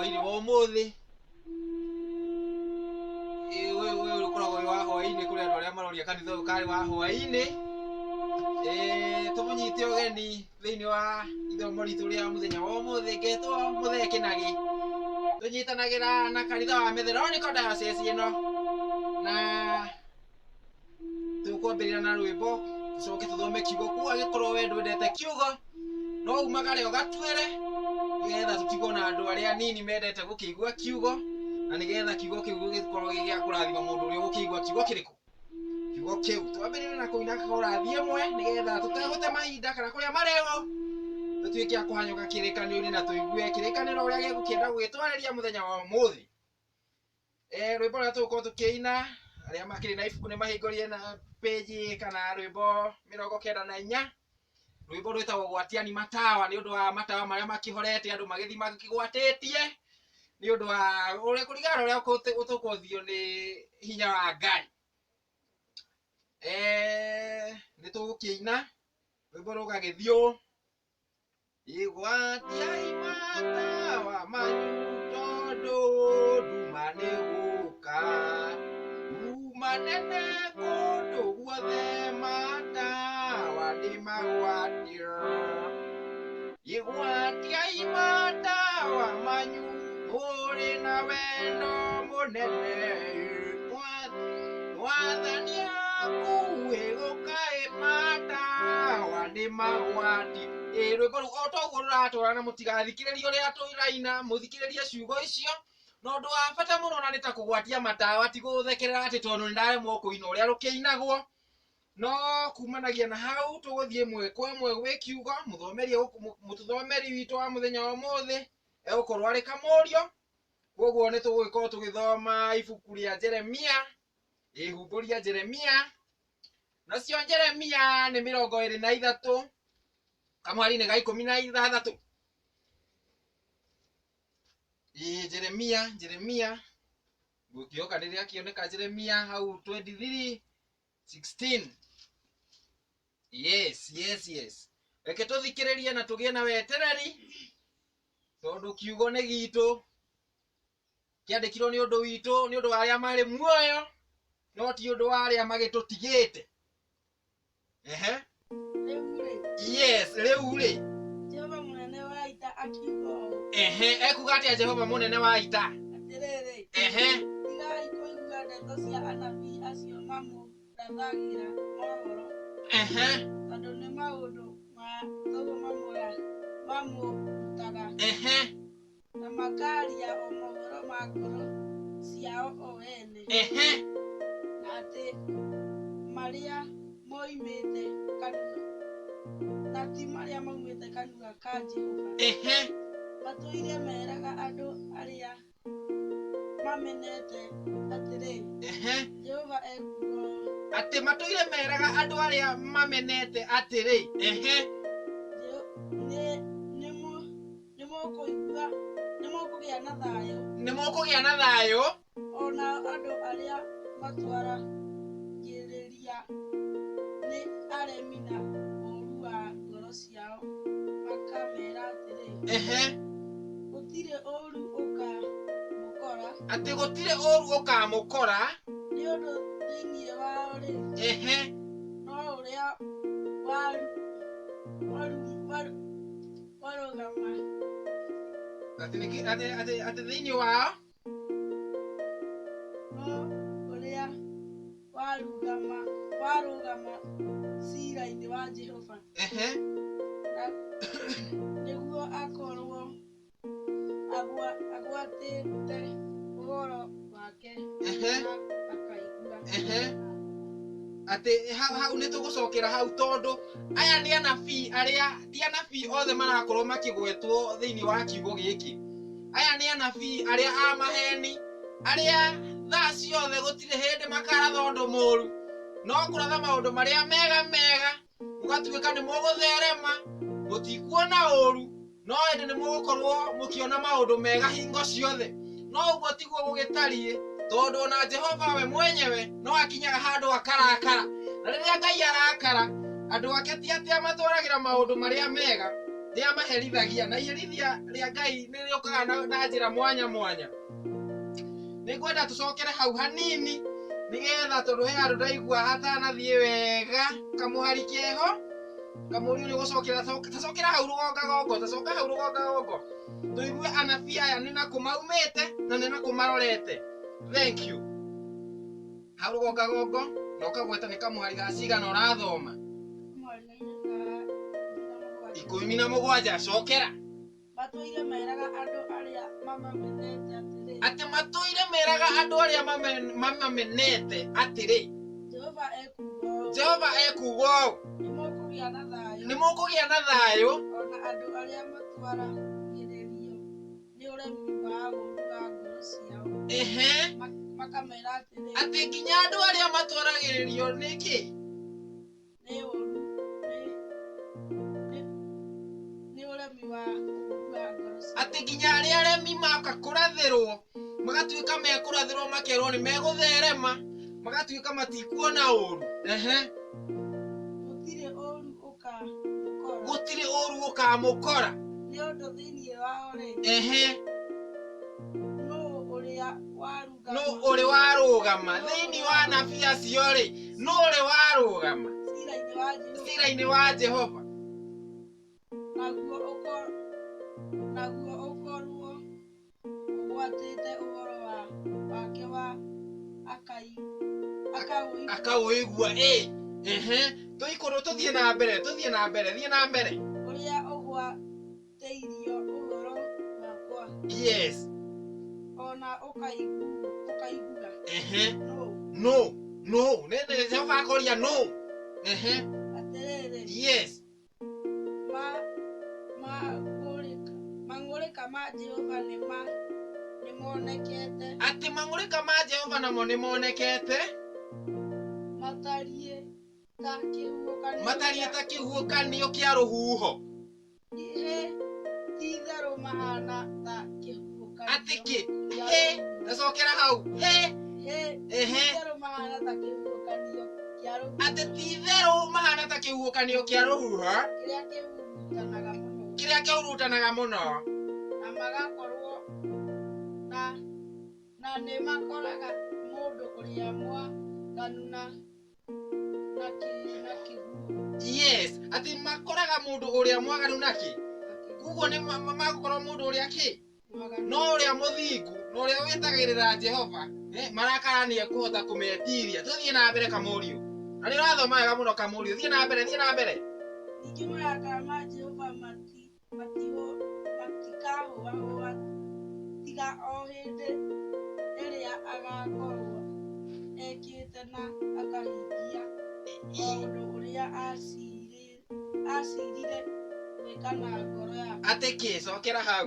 Hwaĩ-inĩ wa ũmũthĩ. Ĩĩ ũyũ ũyũ ũkoragwo wĩ wa hwaĩ-inĩ kũrĩ andũ arĩa maroria kanitha ũyũ karĩ wa hwaĩ-inĩ. Tũmũnyite ũgeni thĩinĩ wa ithomo ritũ rĩa mũthenya wa ũmũthĩ ngetwo Mũthee Kĩnagĩ. Tũnyitanagĩra na kanitha wa Methoronical Diocese ĩno na tũkwambĩrĩria na rwĩmbo tũcoke tũthome kiugo kuo angĩkorwo we ndwendete kiugo no umagare ũgatuĩre nĩgetha tũtigwo na andũ arĩa anini mendete gũkĩigua kiugo na nĩgetha kiugo kĩu gĩkorwo gĩ gĩa kũrathima mũndũ ũrĩa ũgũkĩigua kiugo kĩrĩkũ kiugo kĩu twambĩrĩrie na kũina korathi ĩmwe nĩgetha tũtegũte mahinda kana kũrĩa marĩho tũtuĩke a kũhanyũka kĩrĩkanĩro-inĩ na tũigue kĩrĩkanĩro ũrĩa gĩgũkĩenda gũgĩtwarĩria mũthenya wa ũmũthĩ. Rwĩmbo rũrĩa tũgũkorwo tũkĩina, arĩa makĩrĩ na ibuku nĩ mahingũrie na page kana rwĩmbo 94, rwĩmbo rwĩtagwo gwatiani matawa nĩ ũndũ wa matawa marĩa makĩhorete andũ magĩthiĩ makĩgwatĩtie, nĩ ũndũ wa ũrĩa kũringana na ũrĩa tũkũthio nĩ hinya wa Ngai. Nĩ tũgũkĩina rwĩmbo rũgagĩthiĩ ũũ. Igwatiai matawa manyu tondũ nduma nĩ gũka. Nduma nene kũndũ guothe matawa nĩ magwatio. Igwatiai matawa manyu mũrĩ na wendo mũnene. Mwathani akuhĩ gũka ĩ matawa nĩ magwati. Ĩ rwĩmbo rũu o toguo rũratwara na mũtigathikĩrĩrie ũrĩa tũraina, mũthikĩrĩrie ciugo icio. Na ũndũ wa bata mũno na nĩ ta kũgwatia matawa ti gũthekerera atĩ tondũ nĩ ndaremwo kũina ũrĩa rũkĩinagwo. No kumanagia na hau tũgũthiĩ ĩmwe kwa ĩmwe gwĩ kiugo, mũthomeri mũtũthomeri witũ wa mũthenya wa ũmũthĩ egũkorwo arĩ Kamũrio. Koguo nĩ tũgũgĩkorwo tũgĩthoma ibuku rĩa Jeremia, ihumbũria Jeremia. Nacio Jeremia nĩ 23, kamweri-inĩ ga 16. Ĩĩ Jeremia, Jeremia, ngũkĩhoka nĩ rĩakĩoneka Jeremia hau 23 16. Yes, yes, yes. Reke tũthikĩrĩrie na tũgĩe na wetereri tondũ kiugo nĩ gitũ kĩandĩkirwo nĩ ũndũ witũ nĩ ũndũ wa arĩa marĩ muoyo no ti ũndũ wa arĩa magĩtũtigĩte. Ehe. Rĩu-rĩ, Yes, rĩu rĩ. Jehova mũnene wa ita akiuga ũũ, Ehe, ekuga atĩa Jehova mũnene wa ita? Atĩrĩrĩ, Ehe. tigai kũigua ndeto cia anabii acio mamũrathagĩra mohoro, Ehe. tondũ nĩ maũndũ ma tũhũ mamũrutaga, Ehe. na makaaria o mohoro ma ngoro ciao o ene, Ehe. na atĩ marĩa moimĩte kanua na ti marĩa maumĩte kanua ka Jehova. Ehe. Matũire meraga andũ arĩa mamenete atĩrĩ, Ehe. Jehova ekuuga ũũ, Atĩ matũire meraga andũ arĩa mamenete atĩrĩ. Ehe. Nĩ nĩmũkũigua nĩmũkũgĩa na thayũ. Nĩmũkũgĩa na thayũ. O nao andũ arĩa matwaragĩrĩria nĩ aremi na ũũru wa ngoro ciao makamera atĩrĩ, Ehe. Gũtirĩ ũũru ũkamũkora. Atĩ gũtirĩ ũũru ũkamũkora. Nĩ ũndũ thĩinĩ wao-rĩ, Ehe. no ũrĩa waru waru waru warũgama Atĩ nĩkĩ atĩ atĩ atĩ thĩinĩ wao no ũrĩa warũgama warũgama ciira-inĩ wa Jehova ehe na nĩguo akorwo agwatĩte ũhoro wake Ehe. na akaigua. Ehe. Atĩ hau hau nĩ tũgũcokera hau tondũ aya nĩ anabii arĩa ti anabii othe marakorwo makĩgwetwo thĩinĩ wa kiugo gĩkĩ. Aya nĩ anabii arĩa a maheni arĩa thaa ciothe gũtirĩ hĩndĩ makaratha ũndũ mũru no kũratha maũndũ marĩa mega mega mũgatuĩka nĩ mũgũtherema mũtikuona ũru no ĩndĩ nĩ mũgũkorwo mũkĩona maũndũ mega hingo ciothe. No ũguo tiguo gũgĩtariĩ, tondũ ona Jehova we mwenyewe no akinyaga handũ akarakara. Na rĩrĩa Ngai arakara, andũ ake ti atĩ amatwaragĩra maũndũ marĩa mega. Nĩ amaherithagia na iherithia rĩa Ngai nĩ rĩũkaga na njĩra mwanya mwanya. Nĩ ngwenda tũcokere hau hanini nĩgetha tondũ he handũ ndaigua hatanathiĩ wega kamũhari keho kamũriũ nĩ gũcokera tacokera hau rũgongagongo tacoka hau rũgongagongo tũigue anabii aya nĩ nakũ maumĩte na nĩ nakũ marorete. Thank you. Hau rũgongagongo na ũkagweta nĩ kamũhari ga cigana ũrathoma. 17 cokera. Matũire meraga andũ arĩa mamamenete atĩrĩ. Atĩ matũire meraga andũ arĩa mamamenete atĩrĩ. Jehova ekuuga ũũ. Jehova ekuuga ũũ. Nĩmũkũgĩa na thayũ. Nĩmũkũgĩa na thayũ. Ona andũ arĩa matwaragĩrĩrio nĩ ũremi wa ũũru wa ngoro ciao. Ehe. Makamera atĩrĩ. Atĩ nginya andũ arĩa matwaragĩrĩrio nĩ kĩ? Nĩ ũũru nĩ ũremi wa ũũru wa ngoro ciao. Atĩ nginya arĩa aremi maka kũrathĩrwo magatuĩka mekũrathĩrwo makerwo nĩ megũtherema magatuĩka matikuona ũũru. Ehe. Gũtirĩ ũũru ũkamũkora. Gũtirĩ ũũru ũkamũkora. Nĩ ũndũ thĩinĩ wao rĩ. Ehe. Nũũ ũrĩa warũgama. Nũũ ũrĩ warũgama thĩinĩ wa anabii acio rĩ, nũũ ũrĩ warũgama ciira-inĩ wa ciira-inĩ wa Jehova. Naguo ũkorwo ũgwatĩte ũhoro wake wa akaũigua. Akaũigua ĩ. Ehe. Tũikũrũ tũthiĩ na mbere, tũthiĩ na mbere, thiĩ na mbere. Ũrĩa ũgwatĩirio ũhoro wakwa. Yes. Ona ũkaigua. Ehe. Nũũ. Nũũ. Nũũ. Nĩ Jehova akoria nũũ. Ehe. Atĩrĩrĩ. Yes. Mang'ũrĩka ma Jehova nĩmonekete. Atĩ mang'ũrĩka ma Jehova namo nĩmonekete. Matariĩ ta kĩhuhũkanio. Matariĩ ta kĩhuhũkanio kĩa rũhuho. Hĩ, ti-itherũ mahana ta kĩhuhũkanio. Atĩ kĩ? Hĩ, tacokera hau. Hĩ. Hĩ, ti-itherũ mahana ta kĩhuhũkanio kĩa rũhuho. Atĩ ti-itherũ mahana ta kĩhuhũkanio kĩa rũhuho. Kĩrĩa kĩhurutanaga mũno. Kĩrĩa kĩhurutanaga mũno. Na magakorwo na nĩmakoraga mũndũ ũrĩa mwaganu na kĩguũ. Yes, atĩ makoraga mũndũ ũrĩa mwaganu na kĩ? Koguo nĩ magũkorwo mũndũ ũrĩa kĩ? No ũrĩa mũthingu, na ũrĩa wetagĩrĩra Jehova, marakara nĩ ekũhota kũmetiria. Tũthiĩ na mbere kamũriũ. Na nĩ ũrathoma wega mũno kamũriũ. Thiĩ na mbere, thiĩ na mbere. Ningĩ marakara ma Jehova matikahũahũa tiga o hĩndĩ ĩrĩa agakorwo ekĩte na akahingia o ũndũ ũrĩa acirire gwĩka na ngoro yake. Atĩ kĩ? Cokera hau.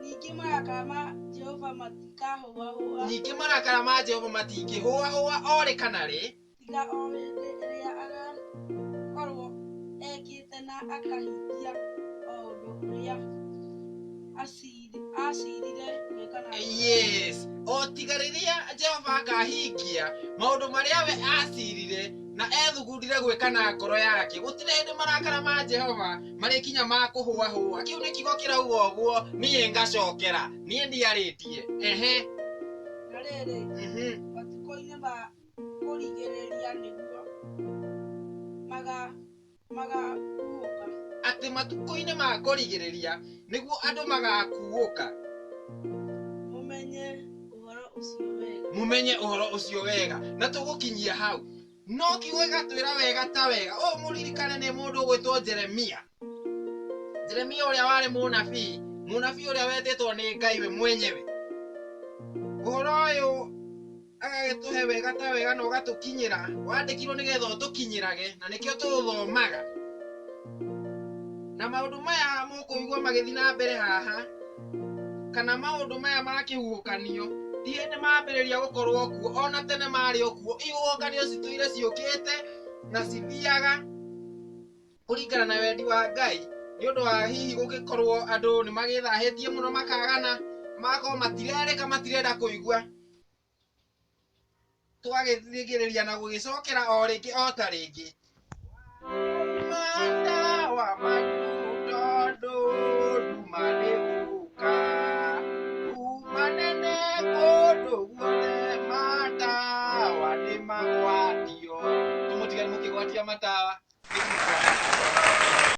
Ningĩ marakara ma Jehova matikahũahũa. Ningĩ marakara ma Jehova matingĩhũahũa o rĩ kana rĩ. Tiga o hĩndĩ ĩrĩa agakorwo ekĩte na akahingia o ũndũ ũrĩa acirire gwĩka na ngoro. Yes. O tiga rĩrĩa Jehova akahingia maũndũ marĩa we acirire na ethugundire gwĩka na ngoro yake. Gũtirĩ hĩndĩ marakara ma Jehova marĩkinya ma kũhũahũa. Kĩu nĩ kiugo kĩrauga ũguo, niĩ ngacokera, niĩ ndiarĩtie. Ehe. Na rĩrĩ, matukũ-inĩ ma kũrigĩrĩria nĩguo magakuũka. Atĩ matukũ-inĩ ma kũrigĩrĩria nĩguo andũ magakuũka. Mũmenye ũhoro ũcio wega. Mũmenye ũhoro ũcio wega. Na tũgũkinyia hau. No kiugo gĩgatwĩra wega ta wega. Ũyũ mũririkane nĩ mũndũ ũgwĩtwo Jeremia. Jeremia ũrĩa warĩ mũnabii, mũnabii ũrĩa wetĩtwo nĩ Ngai we mwenyewe. Ũhoro ũyũ agagĩtũhe wega ta wega na ũgatũkinyĩra, wandĩkirwo nĩgetha ũtũkinyĩrage na nĩkĩo tũũthomaga. Na maũndũ maya mũkũigua magĩthiĩ na mbere haha, kana maũndũ maya ma kĩhuhũkanio, ti hĩndĩ mambĩrĩria gũkorwo kuo, ona tene marĩ o kuo. Ihuhũkanio citũire ciũkĩte na cithiaga kũringana na wendi wa Ngai, nĩ ũndũ wa hihi gũgĩkorwo andũ nĩ magĩthahĩtie mũno makagana, magakorwo matirerĩka, matirenda kũigua. Tũgagĩthigĩrĩria na gũgĩcokera o rĩngĩ o ta rĩngĩ. Manda wa magu. Gwakia matawa.